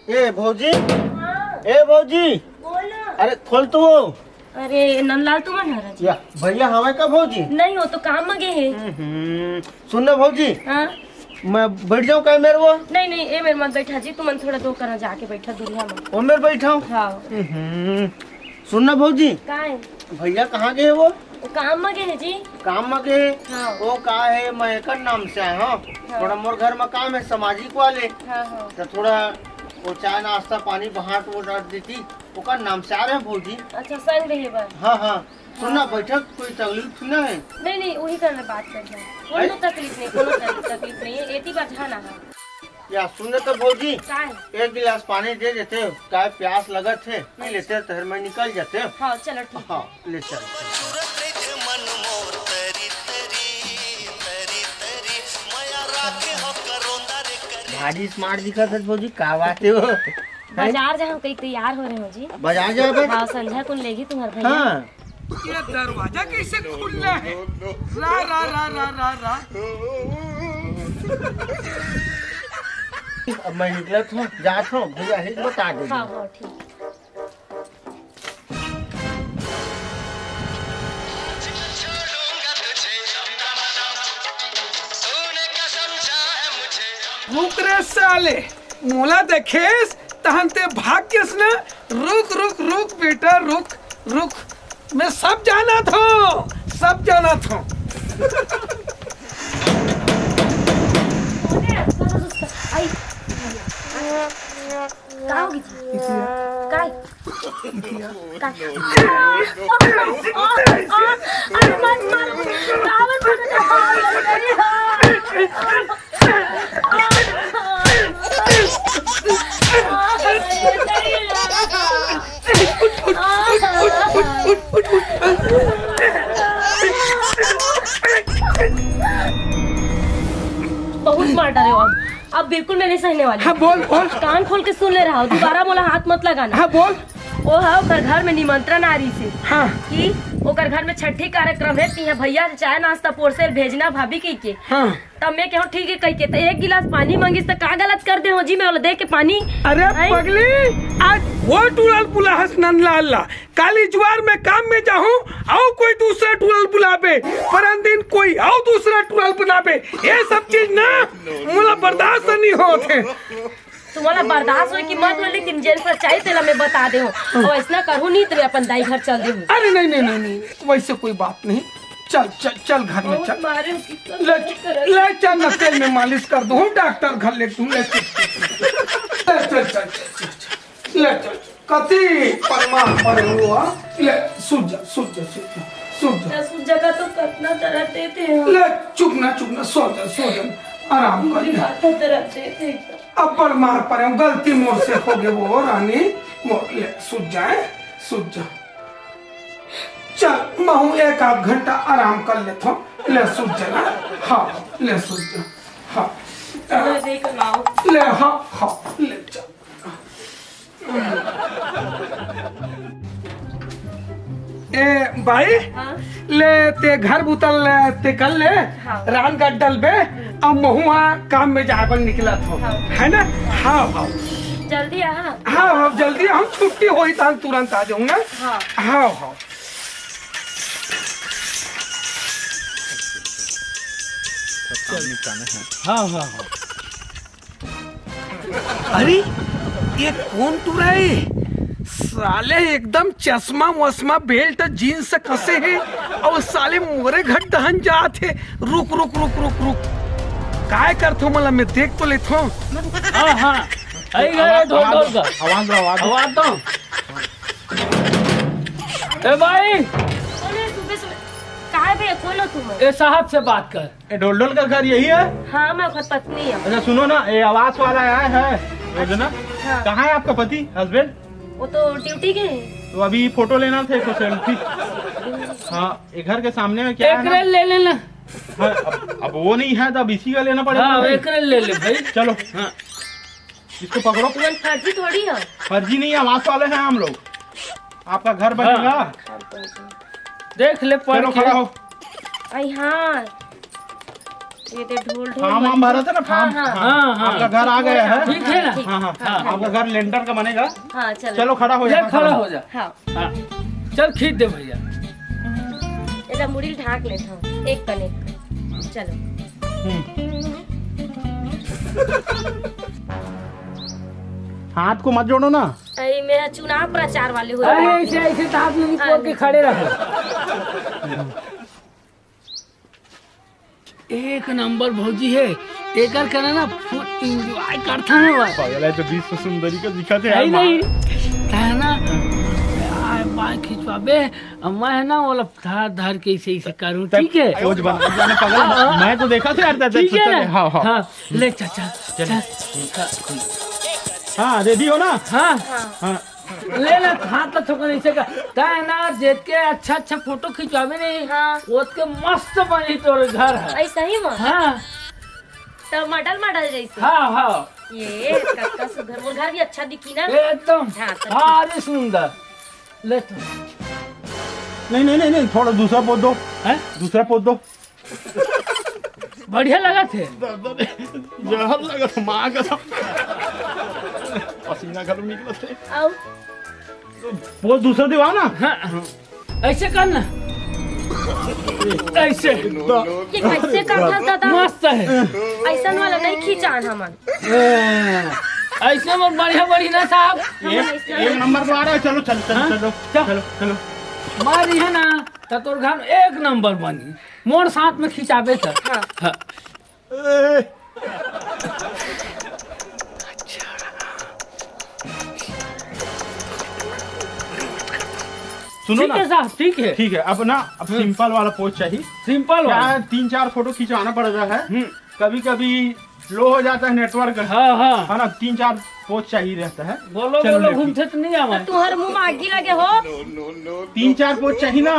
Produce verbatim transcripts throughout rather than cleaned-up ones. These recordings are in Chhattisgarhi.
ए भौजी, हाँ। ए भौजी, बोलो। अरे खोल तो। अरे नंदलाल, तुमन हरा जी? या भैया हवे का भौजी? नहीं, वो तो काम में गए हैं। हम्म, सुन ना भौजी, हाँ। मैं बैठ जाऊँ का मेरे वो? नहीं नहीं, ए मेरे मत बैठा जी, तुमन थोड़ा दो करा जाके बैठा दूरिया में। ओ मेरे बैठा हूँ। हाँ। हम्म, सुन ना भौजी। का है? भैया कहाँ गए वो? वो काम में गए हैं जी। काम में गए? हाँ। वो का है, मैं एकर नाम से आया हूँ। हाँ। थोड़ा मोर घर में काम है सामाजिक वाले। हाँ, हाँ। तो थोड़ा वो चाय नाश्ता पानी बांट वो डांट देती, ओकर नाम से आ रहे हैं भौजी। अच्छा, संग रहे बर। हाँ, हाँ। सुन ना, हाँ। बैठक कोई तकलीफ ना है? नहीं, नहीं, वही कर मैं बात कर रहा हूँ। कोनो तकलीफ नहीं, कोनो तक-, तकलीफ नहीं है, एती बैठा ना है। या सुन तो भौजी, का है? एक गिलास पानी दे देते, काय प्यास लगत है, पी लेते, तहर मैं निकल जाते। हाँ, चलो ठीक है। हाँ, ले चल। भारी स्मार्ट दिखत है भौजी, का बात है वो? बाजार जाहूँ कई तैयार हो रहे हो जी। बाजार जाबे? हाँ, संझा कुन लेगी तुम्हार भैया। हाँ। ये दरवाजा कैसे खुलना है? रा, रा, रा, रा, रा, रा। अब मैं निकलत हूँ, जात हूँ, भैया ही बता दे। हाँ, हाँ, ठीक। रुक रे साले, मोला देखेस तहन ते भाग गेस ना। रुक, रुक, रुक बेटा, रुक, रुक। मैं सब जानत हूँ, सब जानत हूँ। आई। का होगी जी? इतिया। काय? इतिया। काय? अरे मत मारो मुझे। कावर पकड़ के मार लग रही है। बहुत मार डारे हो आप। अब बिल्कुल मैं नहीं सहने वाली। हाँ, बोल, बोल। कान खोल के सुन ले रहा हूँ, दोबारा मोला हाथ मत लगाना। हाँ, बोल। ओ हा, ओकर घर में निमंत्रण आ रही से। हाँ। कि ओकर घर में छठी कार्यक्रम है, तिहा भैया से चाय नाश्ता पोरसे भेजना भाभी कह के। हाँ। तब मैं कहूँ ठीक है कह के, तो एक गिलास पानी मांगिस तो का गलत कर दे हो जी, मैं बोला दे के पानी। अरे हैं? पगली, आज वो टूरल बुला हस नंदलाल ला, काली जुआर में काम में जाहूँ, अउ कोई दूसरा टूरल बुलाबे, परन दिन कोई अउ दूसरा टूरल बुलाबे, ये सब चीज ना मोला बर्दाश्त नहीं होत है। तुम्हारा बर्दाश्त होए कि मत होए, लेकिन जेन सच्चाई तेला मैं बता दे हूँ। और ऐसा करूँ नहीं तो मैं अपन दाई घर चल दे हूँ। अरे नहीं, नहीं, नहीं, नहीं, वैसे कोई बात नहीं। चल, चल, चल घर में बहुत चल। मारे हो, कितना ले, दुख कर ले चल ना, तेल में मालिश कर दूँ, डॉक्टर घर ले तू, ले चल। ले चल, चल, चल, चल, चल। ले चल, चल। कति परमा परे हुआ। ले, सुत जा, सुत जा, सुत जा, सुत जा। दस जगह तो कितना दर्द देते हो। ले, चुप ना, चुप ना, सो जा, सो जा। आराम कर ले। माथा दर्द देते हैं। अब्बड़ मार परे हूँ, गलती मोर से हो गए वो रानी। मोर ले, सुत जाए, सुत जा। चल, महू एक आध घंटा आराम कर लेता हूँ। ले, सुत जा ना। हाँ, ले, सुत जा। हाँ। दवाई दे के लाओ। ले, हाँ, हाँ, ले, चल। ए भाई, हाँ। ले ते घर बुतल ते कर ले, हाँ। रान गड्डल बे, अब महुआ काम में जाए बर निकलत हो, हाँ। है ना? हाँ, हाँ। जल्दी आ, हाँ। हाँ, हाँ, जल्दी हम छुट्टी होई तान तुरंत आ जाऊंगा। हाँ। हाँ, हाँ। सब काम निपटाना है। हाँ, हाँ, हाँ। अरे, ये कौन टूरा है? साले एकदम चश्मा वश्मा, बेल्ट, जींस कसे है और साले मोरे घर दहन जात है। रुक, रुक, रुक, रुक, रुक। काय करथो मला, मैं देख तो लेथो। हाँ, हाँ। आई गए आवाज, ढोल, आवाज ढोल दो, का। आवाज दो, आवाज दो। आवाज दो। ए भाई। कौन है सुबह सुबह? काय भैया, कौन हो तुम? ए साहब से बात कर। ए, ढोलढोल का घर यही है? हाँ, मैं ओकर पत्नी हूँ। अच्छा, सुनो ना, ये आवास वाला आया है, वो जो ना, हाँ। कहाँ है आपका पति, हस्बैंड? वो तो ड्यूटी गए हैं। तो अभी फोटो लेना था, एक सेल्फी। हाँ, ये घर के सामने में क्या है ना? एकरे ले लेना। हाँ, अब, अब वो नहीं है, तो अब इसी का लेना पड़ेगा हाँ, ना भाई। एकरे ले ले भाई। चलो। हाँ। इसको पकड़ो। तुरंत फर्जी थोड़ी हो। फर्जी नहीं है, आवास वाले हैं हम लोग। आपका घर हाँ। बनेगा। देख ले, पढ़ चलो, के। खड़ा हो। आई हाँ। ये तो ढोल ढोल फॉर्म वाम भरा था ना, फॉर्म? हाँ, हाँ। हाँ, हाँ। आपका घर आ गया है। ठीक है ना? हाँ, हाँ। हाँ। आपका घर लेंटर का बनेगा। हाँ, चलो। चलो, खड़ा हो जा, खड़ा हो जा। हाँ। हाँ। चल, खींच दे भैया। एला मुड़ी ल ढांक लेत हूँ, एक कने। चलो। हम्म। हाथ को मत जोड़ो ना। अरे, मेरा चुनाव प्रचार वाले हो अरे, रहे हैं। ऐसे, ऐसे तो हाथ में हाँ, पोर के नहीं। खड़े रहो। एक नंबर भौजी है, तेकर करा ना फुल एंजॉय करता है बस। पागल है तो विश्व सुंदरी का दिखा थे है यार, नहीं? माँ। है ना? यार, बाल खिंचवाबे, अब मैं है ना, वो लोग धर धर के इसे, इसे करूँ, तब ठीक है? पोज बना, जाने पागल है। हाँ, हाँ। मैं तो देखा था यार, चाचा, ठीक है छोटा ना? है। हाँ, हाँ। हाँ, ले चाचा, चल। चल। हाँ, रेडी हो ना? हाँ। हाँ। ले ना, हाथ तो छोका नहीं सका। ता है ना, जेतके अच्छा अच्छा फोटो खिंचवाबे नहीं, हाँ। ओतके मस्त बनी तोर घर है। ऐसा ही में? हाँ। तो मॉडल मॉडल जैसे? हाँ, हाँ। ये कतका सुंदर, मोर घर भी अच्छा दिखी ना? एकदम हाँ, तो भारी सुंदर। ले तो। नहीं, नहीं, नहीं, नहीं, थोड़ा दूसरा पोज दो। हैं? दूसरा पोज दो। बढ़िया लगा थे। जहर लगा था, माँ कसम। पसीना घलो निकला थे। आओ। पोज दूसरा दिवा ना। हाँ। ऐसे कर ना। ऐसे। ये कैसे करता दादा? मस्त है। ऐसन वाला नहीं खींचान हमन। ए, ऐसे में बढ़िया बढ़िया ना साहब। एक, एक नंबर तो आ रहा है। चलो, चल, चल, हाँ? चलो, चल। चलो, चलो। मारी है ना, तो तोर घर एक नंबर बनी। मोर साथ में खिंचाबे सर। हाँ। हाँ। ए। सुनो ठीक ना। है साहब, ठीक है। ठीक है, अब ना, अब हम्म। सिंपल वाला पोज चाहिए। सिंपल वाला। क्या है, तीन चार फोटो खिंचवाना पड़ रहा है। हम्म। कभी कभी लो हो जाता है नेटवर्क। हाँ, हाँ। है ना, तीन चार पोज चाहिए रहता है। बोलो, चलो, बोलो, लेकिन घूमते तो नहीं आवा। तुम्हारे मुंह में आगी लगे हो। तीन चार पोज चाहिए ना।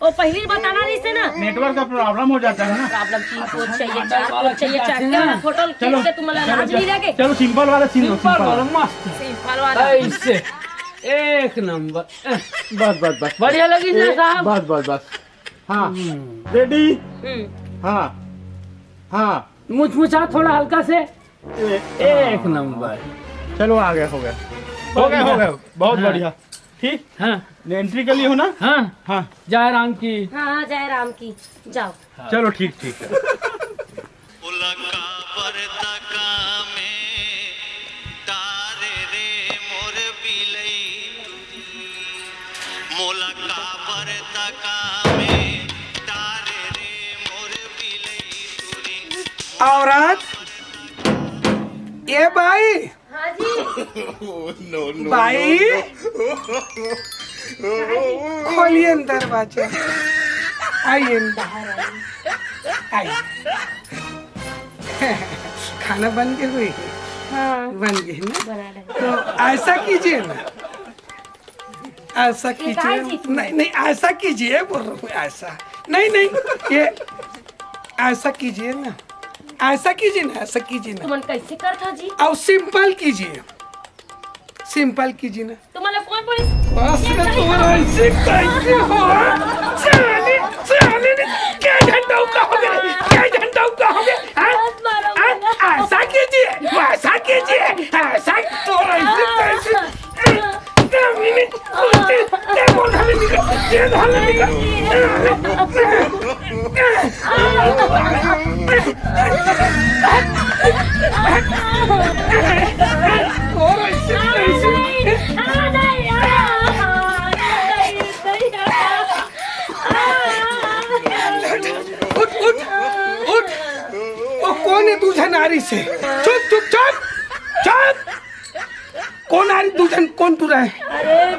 वो पहले ही बताना नहीं से ना। नेटवर्क का प्रॉब्लम हो जाता है ना। प्रॉब्लम, तीन पोज चाहिए, चार पोज चाहिए, चार के वाला फोटो खींच चलो, के तुम्हारा चलो, लाज नहीं लगे। चलो, सिंपल वाला सीन लो, सिंपल सिंपल वाला, वाला। मस्त। सिंपल वाला। ऐसे। एक नंबर। बस, बस, बस। बढ़िया लगी ना ए, साहब? बस, बस, बस। हाँ। हम्म। रेडी? हम्म। हाँ। हाँ। मुचमुचा थोड़ा हल्का से। ए, एक नंबर। चलो, आ गया, हो गया। हो गया, हो गया। बहुत हाँ। बढ़िया। ठीक? हाँ। एंट्री के लिए हो ना? हाँ। हाँ। जय राम की। हाँ, हाँ, जय राम की। जाओ। चलो, ठीक, ठीक है। मोला काबर तका में टारे रे मोर बिलई टूरी। मोला काबर तका में टारे रे मोर बिलई टूरी। औरत, ए बाई, हाँ जी। नो, नो, बाई, नो, नो। खोलिए न दरवाजा। आइए न बाहर आइए। आइए। खाना बन के हुई? हाँ। बन गई ना? बना डाली। तो ऐसा कीजिए ना। ऐसा ये कीजिए। काय जी? नहीं, नहीं, ऐसा कीजिए, बोल रहा हूँ, ऐसा। नहीं, नहीं, ये ऐसा कीजिए ना। ऐसा कीजिए ना, ऐसा कीजिए ना। तुमन कैसे करथा जी? और सिंपल कीजिए। सिंपल कीजिए ना। तुम्हाला कोण बोले? बस रे, तुम्हाला ऐसे कैसे हो? चाली, चाली ने क्या झंडा उगा हो गया? क्या झंडा उगा हो गया? हाँ? मत मारो हाँ? मुझे। ऐसा कीजिए, वैसा कीजिए, ऐसा तो ऐसे कैसे? क्या मिनट? क्या बोल रहा है? क्या बोल रहा है? और ऐसे, ऐसे। उठ, उठ, उठ। ओ, कौन है दूल्हा नारी से? चुप, चुप, चुप, चुप। कौन आ रही दुल्हन, कौन तू रहे? अरे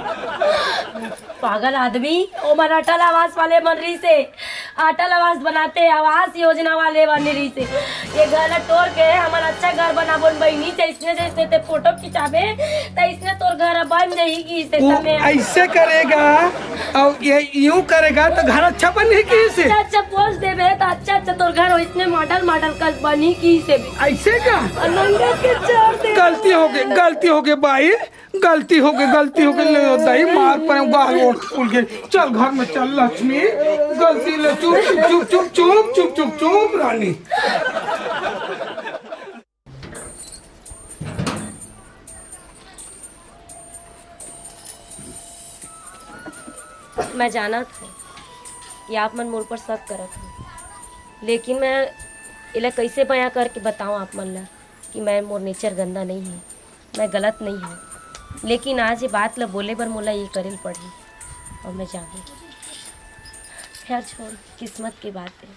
पागल आदमी, ओमन अटल आवास वाले मन रही से, अटल आवास बनाते, आवास योजना वाले बने रही से। ये घर ला तोड़ के हमन अच्छा घर बनाबोन बहिनी, जैसने जैसने ते फोटो खिंचाबे, तैसने तोर घर बन जाही कि से वो तमे। ऐसे करेगा और ये यूं करेगा तो घर अच्छा बने कि से। अच्छा अच्छा पोज देबे तो अच्छा अच्छा तोर घर इतने मॉडल मॉडल कल बनी कि से भी। ऐसे का? और नंगे के छोड़ दे। गलती हो गई, गलती हो गई भाई। गलती हो गई, गलती हो गई, ले दही मार पर गाल ओठ फूल गई। चल घर में चल लक्ष्मी, गलती ले, चुप चुप चुप चुप चुप चुप चुप चुप रानी। मैं जानत हूँ कि आप मन मोर पर शक करत हो, लेकिन मैं एला कैसे बयां करके बताऊँ आप मन ला कि मैं, मोर नेचर गंदा नहीं है, मैं गलत नहीं हूँ। लेकिन आज ये बात ला बोले बर मोला ये करे ल पड़ही। और मैं जानू, खैर छोड़, किस्मत की बात है,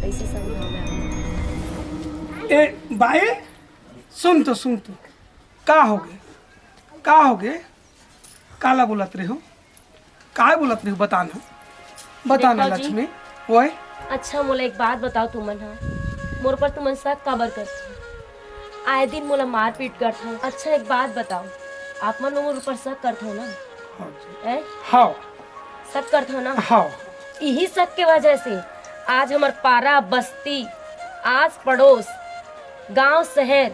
कैसे समझाऊँ मैं आपको? ए बाई, सुन तो, सुन तो, का होगे, का होगे, काला बोलत रहे हो, काय बोलत रहे हो, बता ना, बता ना देखो जी। लक्ष्मी। ओए, अच्छा, मोला एक बात बताओ तुमन हा, मोर पर तुमन शक काबर करथो? आए दिन मोला मारपीट करथो। अच्छा, एक बात बताओ, आप मन मोर ऊपर शक करथो ना? हाँ जी। हैं? हाँ, शक करथो ना? हाँ, यही शक के वजह से आज हमर पारा, बस्ती, आस पड़ोस, गांव, शहर,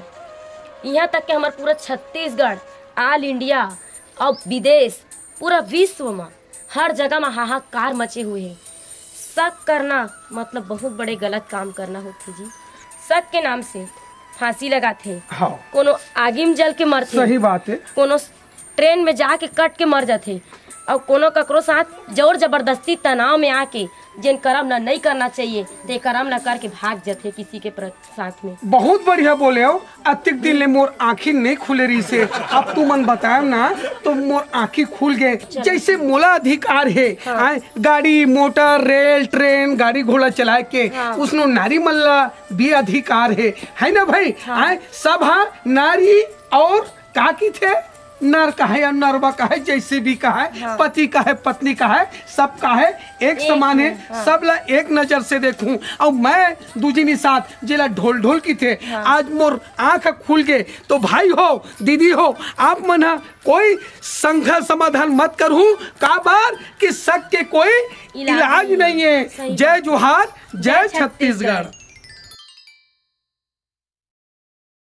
यहाँ तक के हमर पूरा छत्तीसगढ़, ऑल इंडिया और विदेश, पूरा विश्व में हर जगह में हाहाकार मचे हुए है। शक करना मतलब बहुत बड़े गलत काम करना होथे जी। शक के नाम से फांसी लगाथे, हाँ। कोनो आगी में जल के मरथे, सही बात है। कोनो ट्रेन में जाके कट के मर जाथे, और कोनो ककरो साथ जोर जबरदस्ती तनाव में आके जेन करम ला नहीं करना चाहिए, ते करम ला करके भाग जाथे किसी के प्र-, साथ में। बहुत बढ़िया बोले हो। अतिक दिन ले मोर आँखी नहीं खुले रही से, अब तुमन बताएम ना तो मोर आँखी खुल गए। जैसे मोला अधिकार है, आए, गाड़ी, मोटर, रेल, ट्रेन, गाड़ी घोड़ा चलाए के, हाँ। उसनो नारी मन ला भी अधिकार है, है ना भाई? आए, सब हा नारी और का की थे, नर कहे या नरवा कहे, जैसे भी कहे, हाँ। पति कहे, पत्नी कहे, सब कहे एक एक समान है। है, हाँ। सब ला एक नजर से देखूं। और मैं दूजी साथ जेला ढोल ढोल की थे, हाँ। आज मोर आंख खुल गए। तो भाई हो, दीदी हो, आप मन हा कोई संघर्ष समाधान मत करहू, काबर कि शक के कोई इलाज इलाज नहीं नहीं है। है। सही जय बात। जोहार, जय जय छत्तीसगढ़। छत्तीसगढ़।